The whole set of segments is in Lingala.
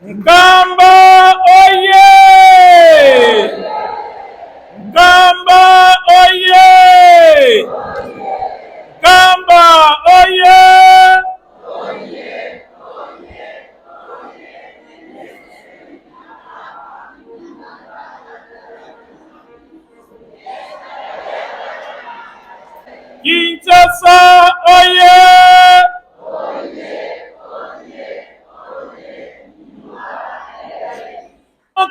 Nkamba oye! Nkamba oye! Nkamba oye! Kinshasa oye!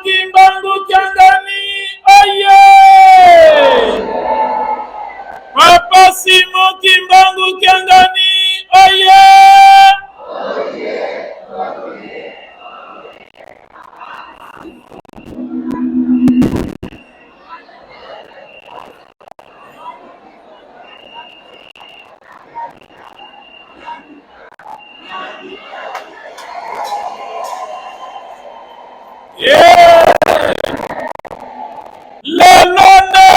Kimbangu Kiangani oye! Papa Simon Kimbangu Kiangani oye! Lelo nde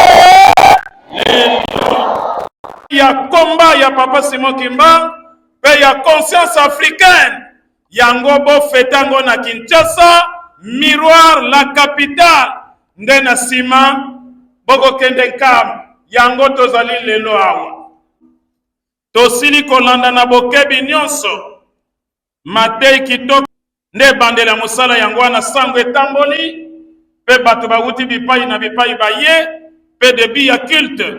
lelo ya komba ya Papa Simon Kimbangu mpe ya conscience africaine yango bofeta yango na Kinshasa miroir la capitale nde na nsima bokokende Nkamba yango tozali lelo awa Tosili kolanda na bokebi nyonso mateyi kitoko nde ebandeli ya mosala yango wana sango etamboli mpe bato bawuti bipai na bipai baye mpe debut ya culte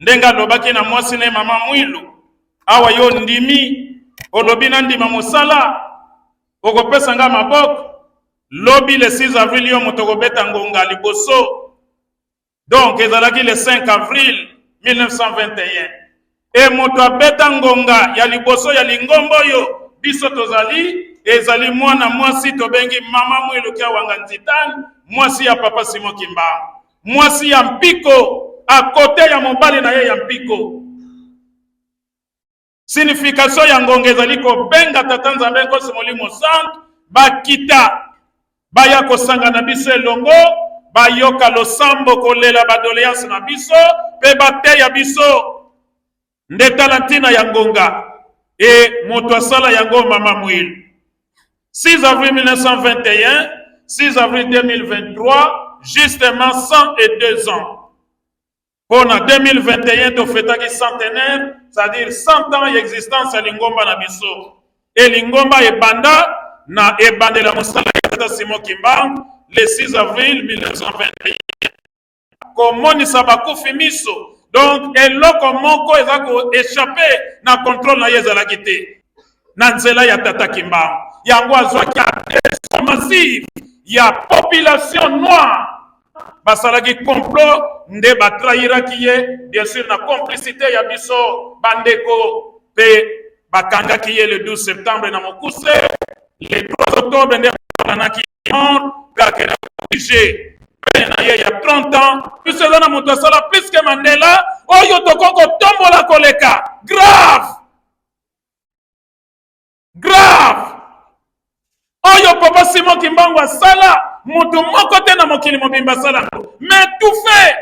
ndenge alobaki na mwasi na ye mama Mwilu, awa yo ondimi, olobi nandima mosala, okopesa nga maboko lobi le 6 avril yo moto okobeta ngonga liboso. Donc ezalaki le 5 avril 1921 e moto abeta ngonga ya liboso ya lingomba oyo biso tozali ezali mwana mwasi tobengi mama Mwilu Kiawanga Nzitani, mwasi ya papa Simon Kimbangu, mwasi ya mpiko akote ya mobali na ye ya mpiko. Signification ya ngonga ezali kobenga Tata Nzambe Nkosi Molimo Santu bakita baya kosangana biso elongo, bayoka losambo kolela ba doleance na biso mpe bateya biso. Nde tala ntina ya ngonga e moto asala yango mama Mwilu. 6 avril 1921, 6 avril 2023, justement 102 ans. Mpo na 2021 tofetaki centenaire, c'est-à-dire 100 ans ya existence ya lingomba na biso. E lingomba ebanda na ebandeli ya mosala ya Tata Simon Kimbangu le 6 avril 1921. Komonisa bakufi miso, donc eloko moko eza ko echapper na controle na ye ezalaki te na nzela ya Tata Kimbangu. Yango azwaki adhesion massive ya population noire. Basalaki complot nde ba trahiraki ye bien sur na complicité ya biso bandeko pe bakangaki ye le 12 septembre na mokuse le 3 octobre nde bakanaki mort pe akendaki juge pene na ye ya 30 ans. Biso eza na moto asala plus que Mandela oyo tokoki kotombola koleka grave grave oyo papa Simon Kimbangu asala moto moko te na mokili mobimba asala yango mais tout fait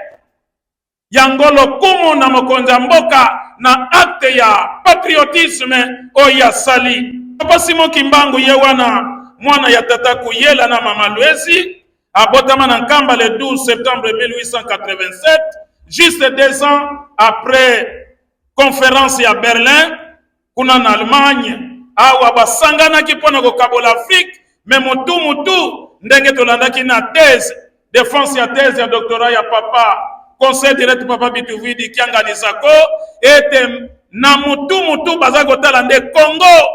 yango lokumu na mokonzi ya mboka na acte ya patriotisme oyo asali papa Simon Kimbangu ye wana mwana ya tata Kuyela na mama Luezi abotama na Nkamba le 12 septembre 1887 juste 2 ans après conférence ya Berlin kuna na Allemagne. Awa basanganaki mpo na kokabola Afrique, me motu motu ndenge tolandaki na thèse défense ya thèse ya doctorat ya papa conseil direct papa Bituvidi Kiangani Zako, ete na motu motu baza kotala nde Congo.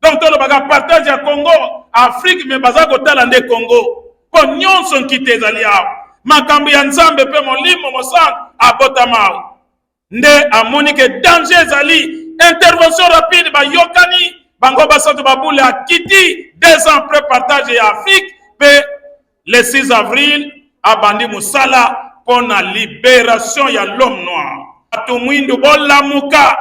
Donc tolobaka partage ya Congo Afrique, me baza kotala nde Congo mpo nyonso nkita ezali awa, makambo ya Nzambe mpe Molimo Mosantu abotama awa. Nde amoni ke danger ezali, intervention rapide, bayokani bango basantu babule akiti 2 ans après partage ya Afrique mpe le 6 avril abandi mosala mpo na liberation ya l'homme noir. Bato mwindu bolamuka,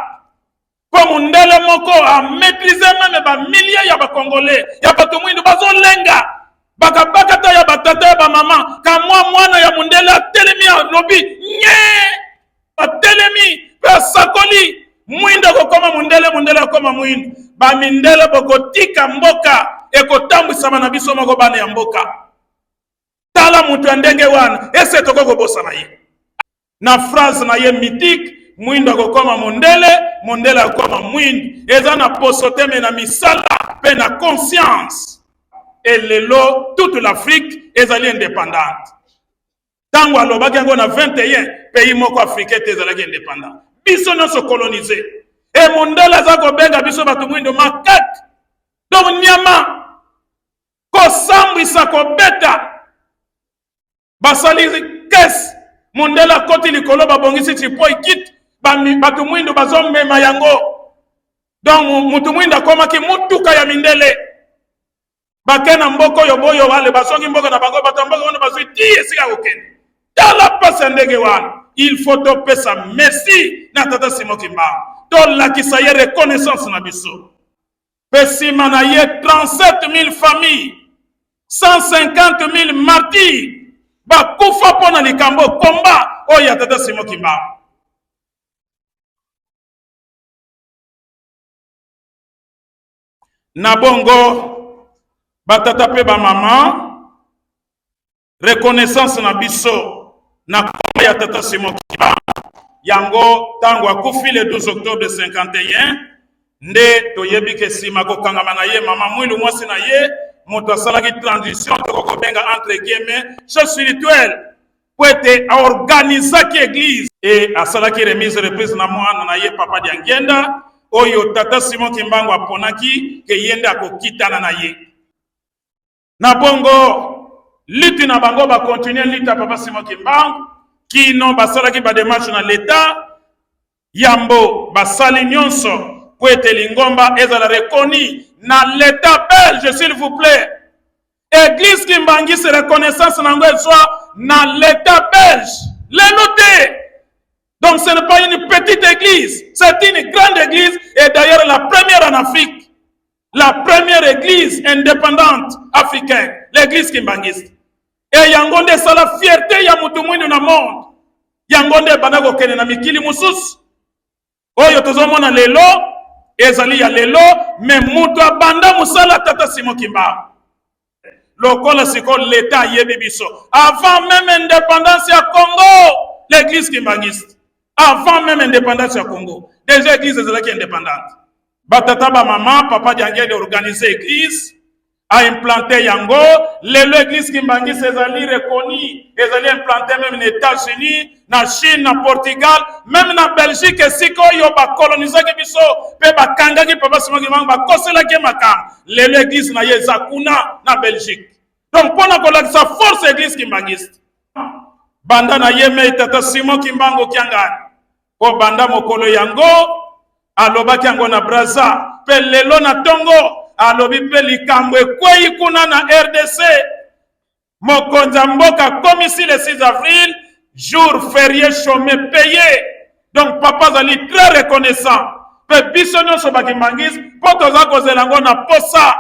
mpo mundele moko a maîtriser meme ba milliers ya ba congolais ya bato mwindu bazolenga bakabakata ya batata ya bamama kamwa mwana ya mundele atelemi alobi nye atelemi mpe asakoli mwindu akokoma mundele, mundele akoma mwindu. Bamindele bokotika mboka ekotambwisama na biso moko bana ya mboka. Tala moto ya ndenge wana, ese tokoki kobosana ye? Na phrase na ye mythique, mwindo akokoma mondele, mondele akokoma mwindo. Eza na poso te, me na misala mpe na conscience. Et lelo toute l'Afrique ezali indépendante. Ntango alobaki yango na 21 pays moko africain te ezalaki indépendant, biso nyonso colonise. E mondele aza kobenga biso bato mwindo makake, donc nyama, kosambwisa, kobeta. Basali kese, mondele akoti likolo, babongisi chipoi kit, bato mwindo bazomema yango. Donc moto mwindo akomaki motuka ya mindele. Bake na mboka oyo boyo wale, bazongi mboka na bango, bato ya mboka wana bazwi ti esika kokende. Tala mpasi ya ndenge wana. Il faut topesa merci na tata Simon Kimbangu, tolakisa ye reconnaissance na biso. Mpe nsima na ye 37 000 familles, 150 000 martyrs bakufa mpo na likambo komba oyo ya tata Simon Kimbangu. Na bongo batata mpe bamama, reconnaissance na biso na komba ya tata Simon Kimbangu yango ntango akufi le 12 octobre 51 nde toyebi ke nsima kokangama na ye, mama Mwilu mwasi na ye moto asalaki transition, tokokobenga entre guillemets chef spirituel, po ete aorganizaki eglise e asalaki remise reprise na mwana na ye papa Diangienda, oyo tata Simon Kimbangu aponaki ke ye nde akokitana na ye. Na bongo lutte na bango bakontinue lutte ya papa Simon Kimbangu kino basalaki bademarche na leta yambo basali nyonso po ete lingomba ezala reconnu na leta belge. S'il vous plaît, église Kimbanguiste reconnaissance nango ezwa na leta belge lelo te. Donc ce n'est pas une petite église, c'est une grande église, et d'ailleurs la première en Afrique, la première église indépendante africaine, l'église kimbanguiste. E yango nde esala fierté ya moto mwindu na monde. Yango nde ebanda kokende na mikili mosusu oyo tozomona lelo ezali ya lelo, me moto abanda mosala tata Simon Kimbangu. Lokola sikoyo leta ayebi biso avant même indépendance ya Congo, l'église kimbanguiste avant même indépendance ya Congo déjà église ezalaki indépendante. Batata bamama, papa Diangele organise église, a implanté yango. Lelo église kimbanguiste ezali reconnu, ezali implanté même na États-Unis, na Chine, na Portugal, même na Belgique, esika oyo bakolonisaki biso mpe bakangaki papa Simon Kimbangu, bakoselaki ye makambo. Lelo église na ye eza kuna na Belgique. Donc mpona kolakisa force église kimbanguiste, banda na ye mei tata Simon Kimbangu Kiangani, mpo banda mokolo yango alobaki yango na Braza, mpe lelo na ntongo alobi mpe likambo ekwei kuna na RDC. Mokonzi ya mboka akomisi le 6 avril jour férié chômé payé. Donc papa azali très reconnaissant, mpe biso nyonso bakimbangisi mpo toza kozela yango na posa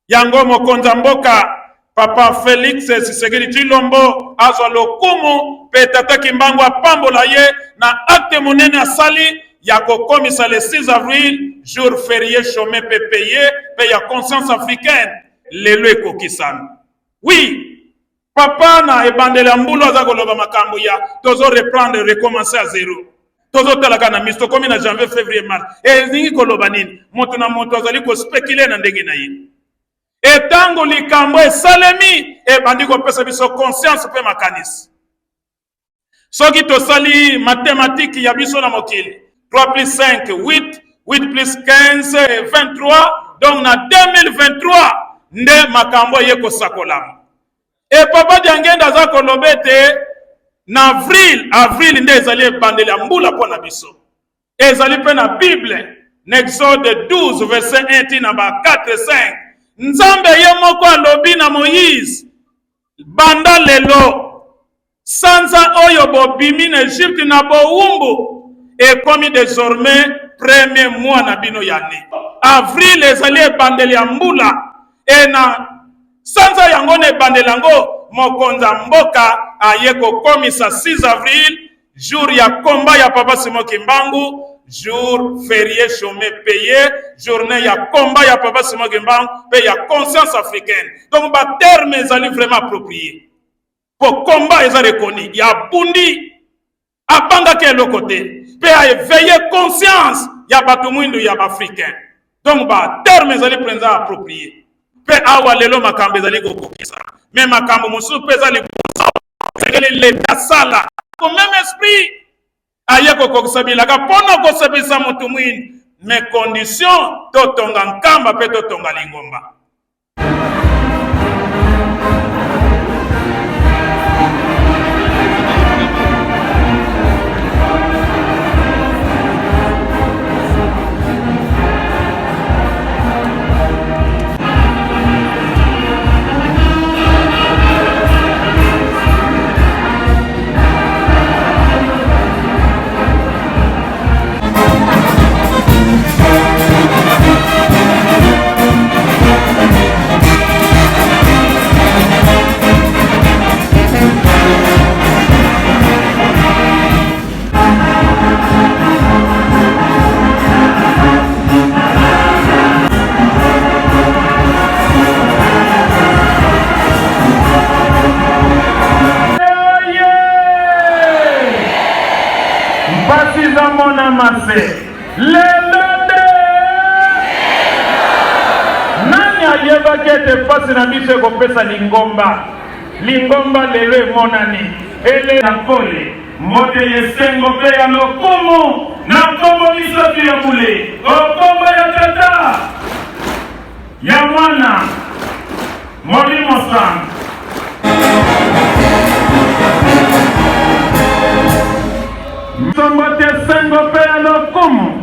yango. Mokonzi ya mboka papa Félix Tshisekedi Tshilombo azwa lokumu, mpe tata Kimbangu apambola ye na acte monene asali ya kokomisa le 6 avril jour férié chômé mpe payé, mpe ya conscience africaine lelo ekokisami. Oui, papa na ebandeli ya mbulu aza koloba makambo ya tozo reprendre, recommencer à zéro. Tozotalaka na miso, tokomi na janvier, février, mars, elingi koloba nini? Moto na moto azali kospéculer na ndenge na ye. Etango likambo esalemi, ebandi kopesa biso conscience mpe makanisi. Soki tosali mathématique ya biso na mokili, 3 plus 5, 8, 8 plus 15, 23. Donc na 2023 nde makambo eye kosakolama. E papa Diangenda aza koloba ete na avril, avril nde ezali ebandeli ya mbula mpo na biso. Ezali mpe na Bible, na Exode 12 verset 1 tina ba 4 5, Nzambe ye moko alobi na Moïse: banda lelo, sanza oyo bobimi na Egypte na bowumbu, ekomi désormais premier mois na bino ya ne. Avril ezali ebandeli ya mbula. E na sanza yango, na ebandeli yango, mokonzi ya mboka aye kokomisa 6 avril jour ya komba ya papa Simon Kimbangu. Jour férié chômé payé, journée ya combat ya Papa Simon Kimbangu mpe ya conscience africaine. Donc ba terme ezali vraiment approprié po combat eza reconnu ya bundi, abangaki eloko te mpe aeveille conscience ya bato mwindu ya baafricain. Donc ba terme ezali mpenza approprié. Mpe awa lelo makambo ezali kokokisa, me makambo mosusu mpe eza liboso, esengeli leta sala ko même esprit aye kokokisa bilaka mpo na kosepelisa moto mwindu, me condition totonga nkamba mpe totonga lingomba. Mpasi zamona mase lelo nde nani ayebaki ete mpasi na biso ekopesa lingomba? Lingomba lelo emonani ele na nkole. Mbote ya esengo mpe ya lokumu na nkombo misato ya bule, o nkombo ya Tata, ya Mwana, Molimo Santu. Mbote esengo mpe ya lokumu.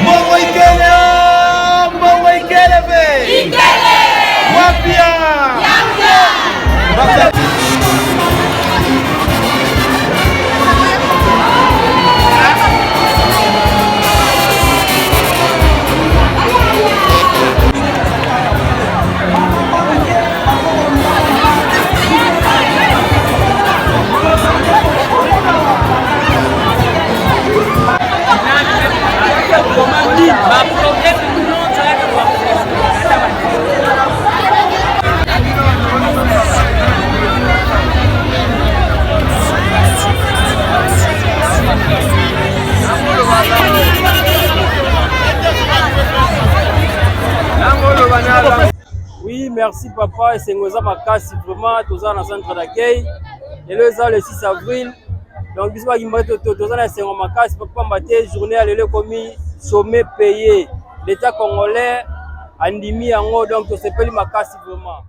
Mbongo ikele, mbongo ikele ve. Ikele. Wapia. Yamia. Oui, merci papa, esengo eza makasi vraiment, toza na centre d'accueil. Lelo eza le 6 avril. Donc biso bakimba toza na esengo makasi pamba te journée ya lelo ekomi sommet payé. L'État congolais andimi yango donc tosepeli makasi vraiment.